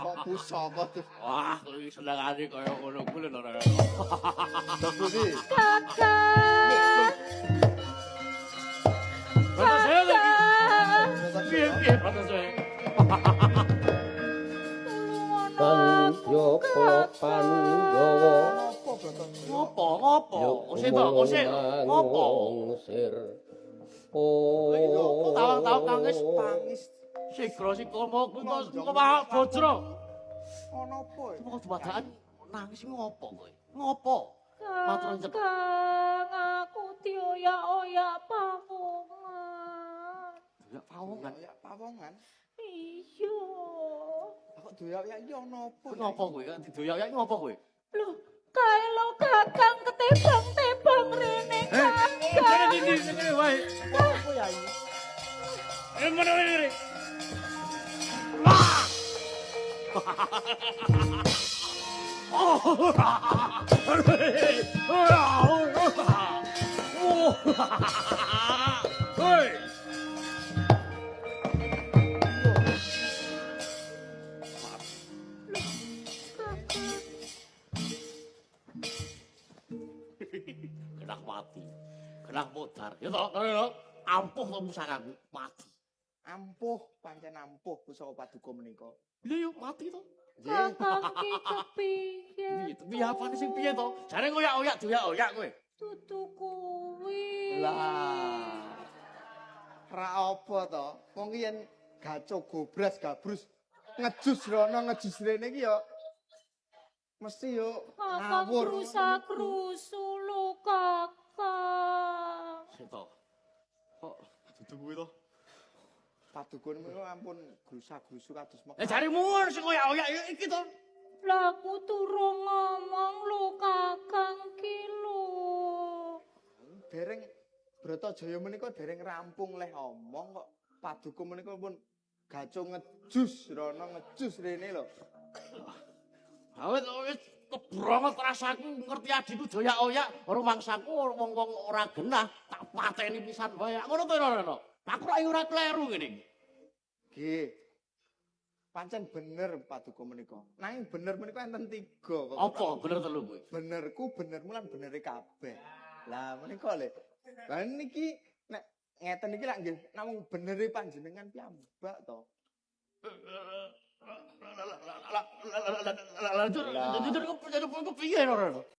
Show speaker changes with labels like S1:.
S1: Kok pusaka tuh.
S2: Wah, kuwi senengane kaya ngono kuwi lho Reno.
S1: Terus pundi?
S3: Kakang.
S2: Bratasaya lagi.
S3: Kakang.
S2: Piye piye Bratasaya?
S3: Tulungono aku,
S4: Panyo
S3: Kakang.
S4: Pandhawa
S1: Apa Bratajaya?
S2: Ngopo ngopo? Ose to, ose ngopo?
S4: Sir.
S2: Lha tawang-tawang nangis
S1: Tangis
S2: Sigra sikama kuwi kok bojro.
S1: ana apa ya?
S2: Kok dumadakan nangis ngopo kowe? Ngopo? Matur cepet.
S3: Kakang, aku dioyak-oyak pawongan.
S2: Ya pawongan.
S1: Ya pawongan.
S3: Iya.
S1: Lah kok doyak-oyak iki ana apa?
S2: Kuwi ngopo kowe? Kok didoyak-oyak ngopo kowe?
S3: Loh, kae lo Kakang ketebang-tebang rene, Kakang.
S2: Jare ndi ngene wae.
S1: Apa ya iki?
S2: Eh mana ngene. Hei.
S3: Kakang.
S2: Kena mati. Kena modar. Ya toh, toh, ampuh to pusakaku, mati.
S1: Ampuh, pancen ampuh pusaka paduka menika.
S2: Lha yo mati to.
S1: Nggih.
S3: Kakang ki kepiye?
S2: Piye piye apane sing piye to? Jare ngoyak-oyak doyak-oyak kowe.
S3: Dudu kuwi.
S1: Lah. Ra apa to? Wong ki yen gaco gobras gabrus ngejus rono ngejus rene iki ya mesti yo
S3: Kakang
S1: ngawur.
S3: krusa-krusu lho, Kakang.
S2: Sing to. Kok dudu kuwi to?
S1: Paduka menika ampun grusa-grusu kados
S2: Lah
S1: Mekah.
S2: jaremu sing oyak-oyak ya iki to.
S3: Lah aku durung ngomong lho, Kakang ki lho.
S1: Dereng Bratajaya menika dereng rampung leh omong kok paduka menika pun gaco ngejus rono ngejus rene lho.
S2: Awit wis kebrongot rasaku ngerti adikku doyak-oyak, rumangsaku wong-wong ora genah, tak pateni pisan wae. Ngono to Reno. Aku ora ora kleru ngene iki.
S1: Nggih. Pancen bener paduka menika. Nanging bener menika enten tiga kok.
S2: Apa bener telu kuwi?
S1: Benerku, benermu lan benere kabeh. Lah menika lho. Lah niki nek ngeten iki lak nggih namung benere panjenengan piyambak to.
S2: Lah jujur jujur piye Reno?